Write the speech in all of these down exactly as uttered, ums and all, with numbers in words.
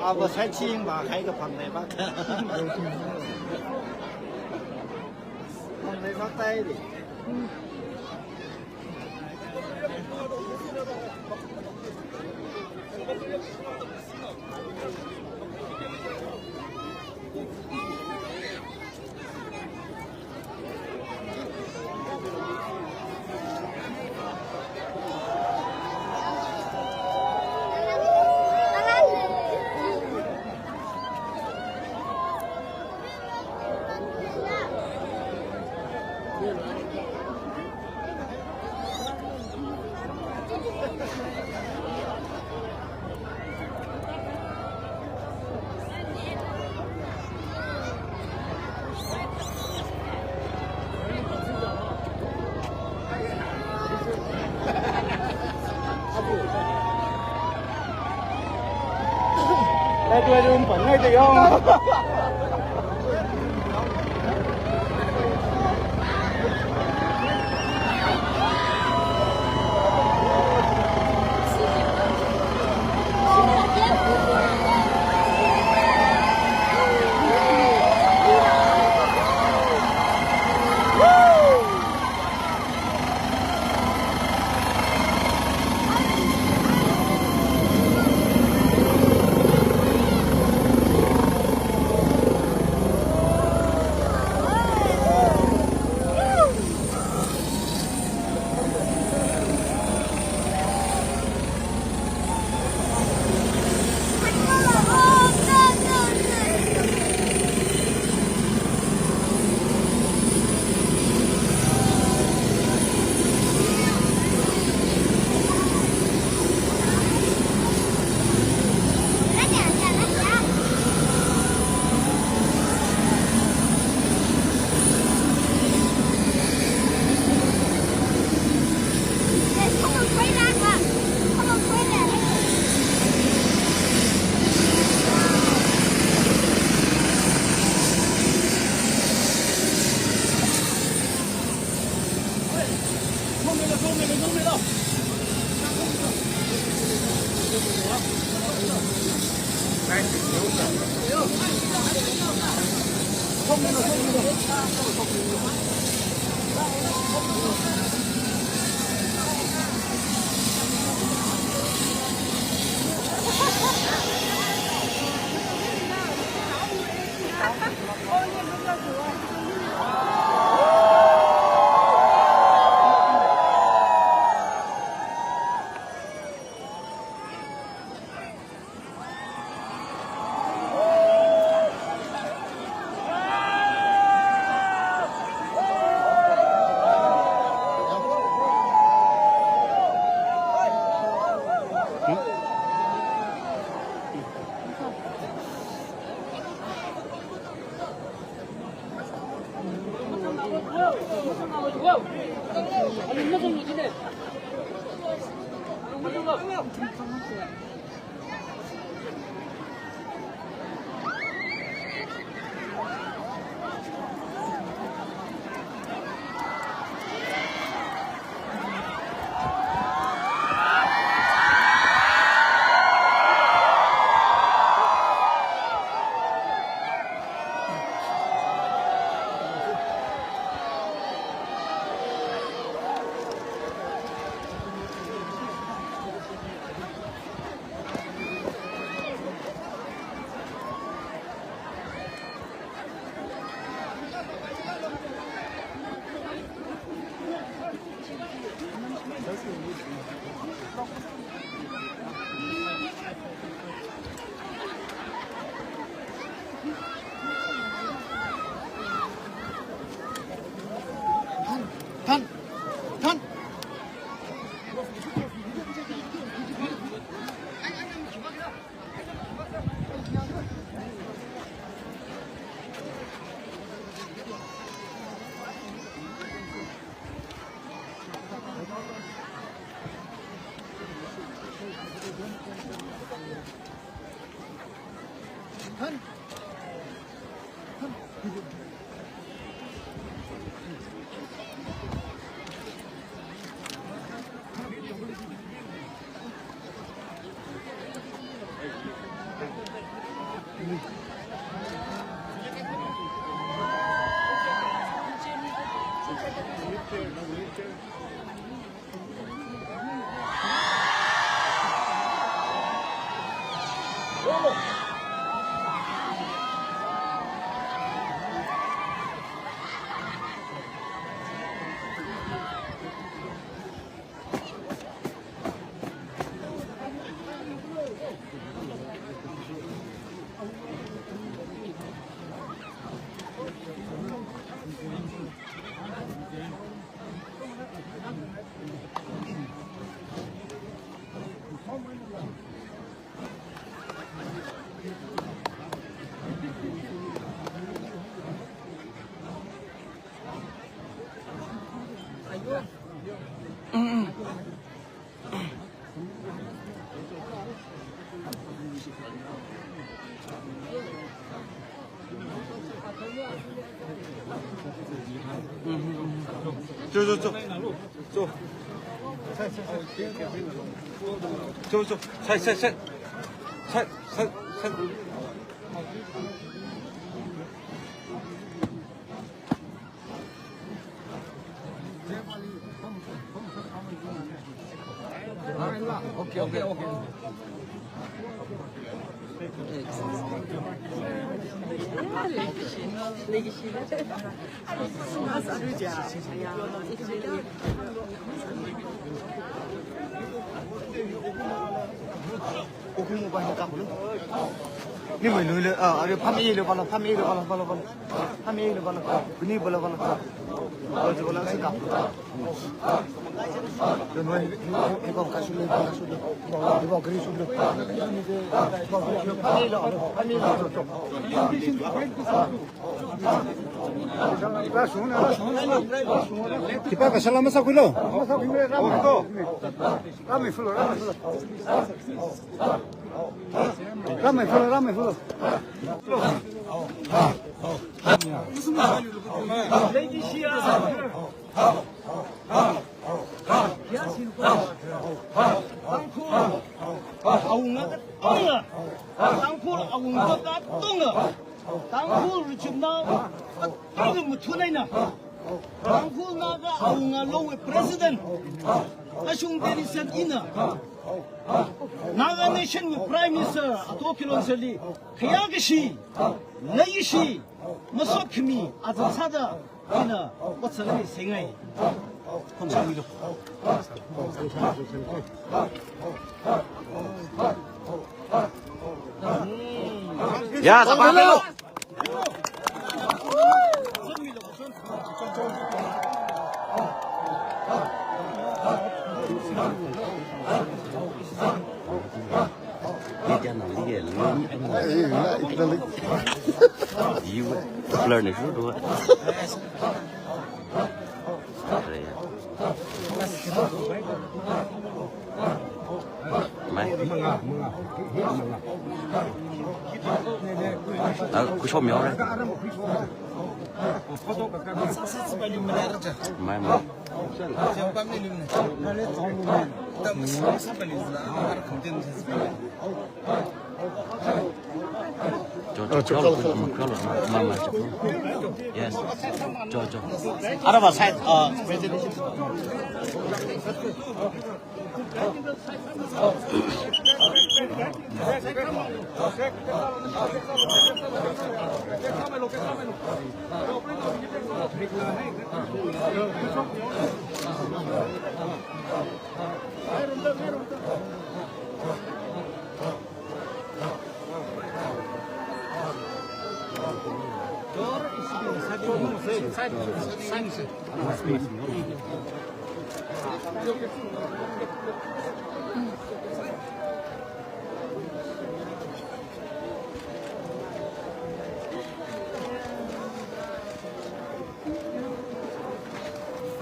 ꯑꯕ ꯁꯥꯏꯠꯁꯤꯡ ꯃꯥ ꯍꯥꯏꯒ ꯐꯝꯅꯩꯕ꯫ ꯐꯝꯅꯩꯕ ꯇꯥꯏꯔꯤ꯫ ꯆꯣ, ꯆꯣ, ꯆꯣ꯫ ꯆꯣ꯫ ꯆꯣ, ꯆꯣ꯫ ꯁꯥꯏ, ꯁꯥꯏ, ꯁꯥꯏ꯫ ꯁꯥꯏ, ꯁꯥꯏ, ꯁꯥꯏ꯫ Okay, okay, okay. Ni mai lui le, ah, are pham e le bala, pham e le bala, bala, bala. Pham e le bala, ni bala, bala. Bala, bala, se ka. Yo no, ni, ni, ni, ka su le, ka su le. Ni ba gri su le. Pham e le, pham e le. Kipa ka salam sa kulo. Rami fulo, rami fulo. Rami fulo, rami fulo. Tangkhul awungga katonga, Tangkhul awungga katonga, Tangkhul richumna katonga muthunaina, Tangkhul Naga awunga lowe president, Ashung Denison ina, Naga Nation with Prime Minister Ato Kilonzerli, Kayagashi, Layishi, Masot Kimi, Azasada, Ina, what's the name? Singai. Yes, Yes. Araba side, uh,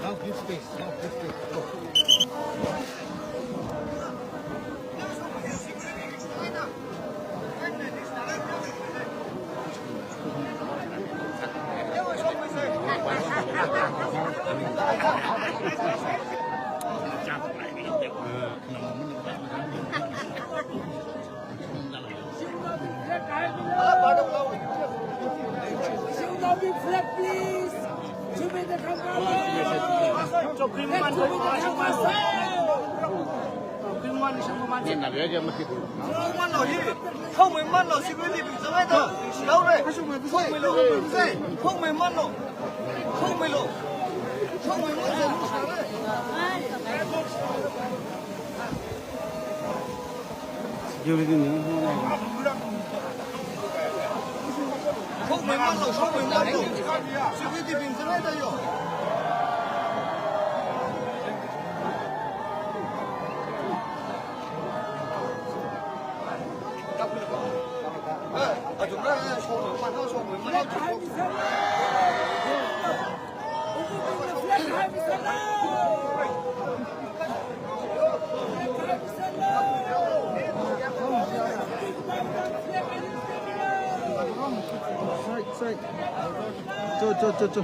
Now give space. Now give space. ꯅꯦ ꯅꯥꯒꯥꯒꯤ ꯑꯃ ꯊꯤꯗꯣꯛꯑꯣ꯫ ꯊꯣꯛꯃꯩ ꯃꯥꯟꯂꯣ, security being ꯆꯪꯉꯥꯏꯗ ꯌꯥꯎꯔꯦ꯫ ꯊꯣꯛꯃꯩ ꯂꯣ, ꯊꯣꯛꯃꯩ ꯃꯥꯟꯂꯣ, ꯊꯣꯛꯃꯩ ꯂꯣ, ꯊꯣꯛꯃꯩ ꯃꯥꯟꯂꯣ꯫ Security ꯅꯤ꯫ ꯊꯣꯛꯃꯩ ꯃꯥꯟꯂꯣ, ꯊꯣꯛꯃꯩ ꯃꯥꯟꯂꯣ꯫ Security being ꯆꯪꯉꯥꯏꯗ ꯌꯣ꯫ Side, side. 저, 저, 저, 저.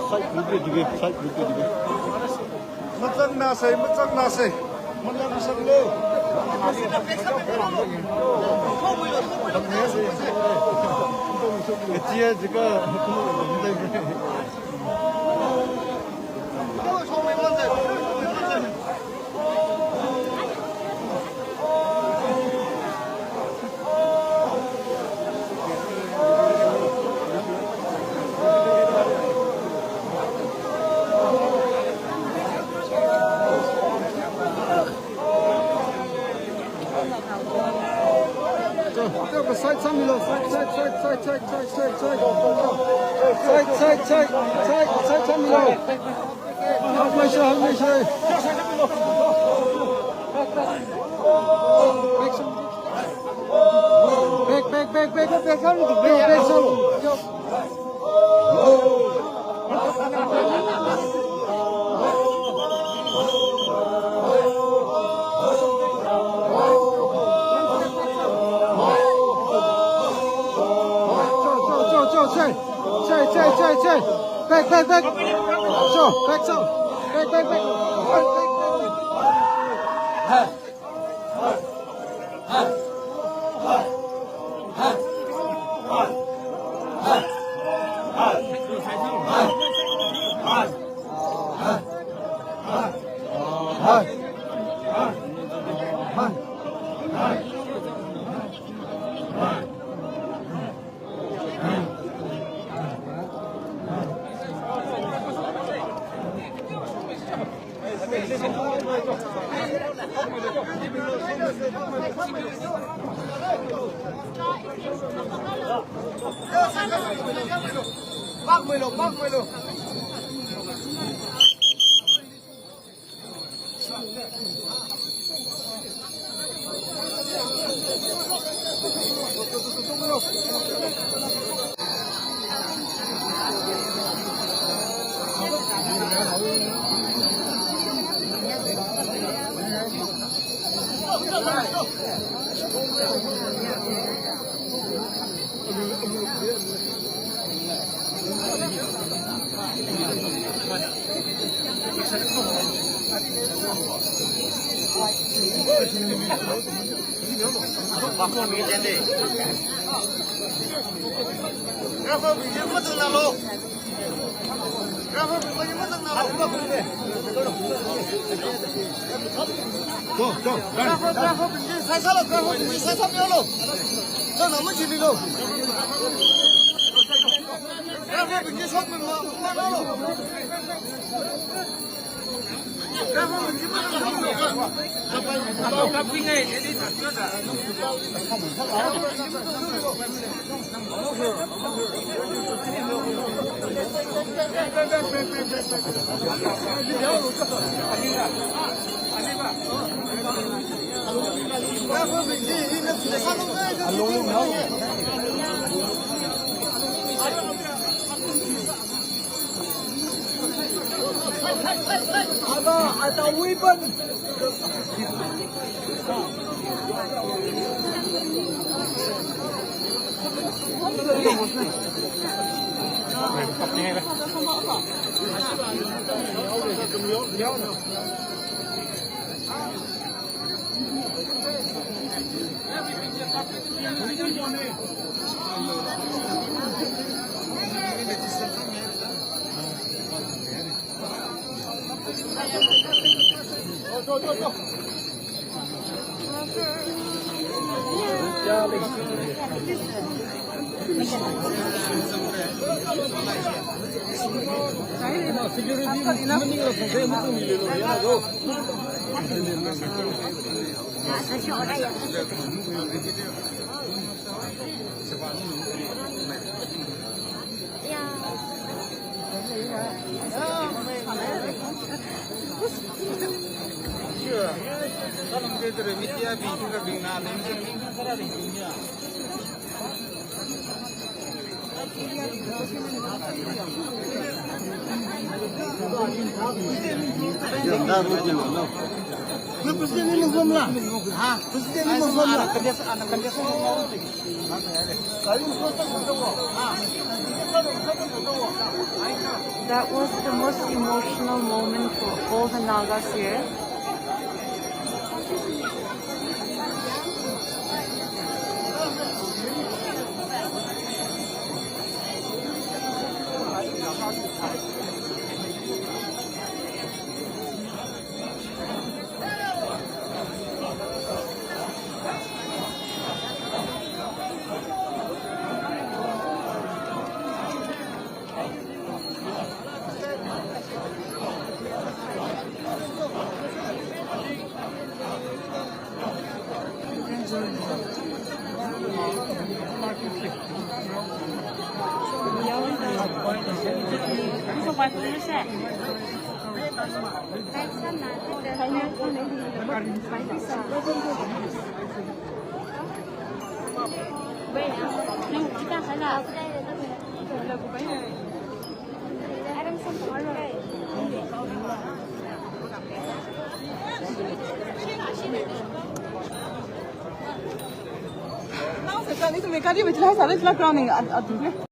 Side group le dibe, side group le dibe. Machang na sai, machang na sai. Machang na sai lo. Etia jika. Side, side, side, side, side, side. Side, side, side, side, side, side, Milo. Half meter, half meter. Back, back, back, back, back, back, back, back, back, back. Cho, cho, cho, cho, che. Che, che, che, che. Back, back, back. Cho, back, cho. Back, back, back. Back, back, back. That was the most emotional moment for all the Nagas here. Não, você está ali também, cadê? Vai tirar essa letra lá para mim. A, a,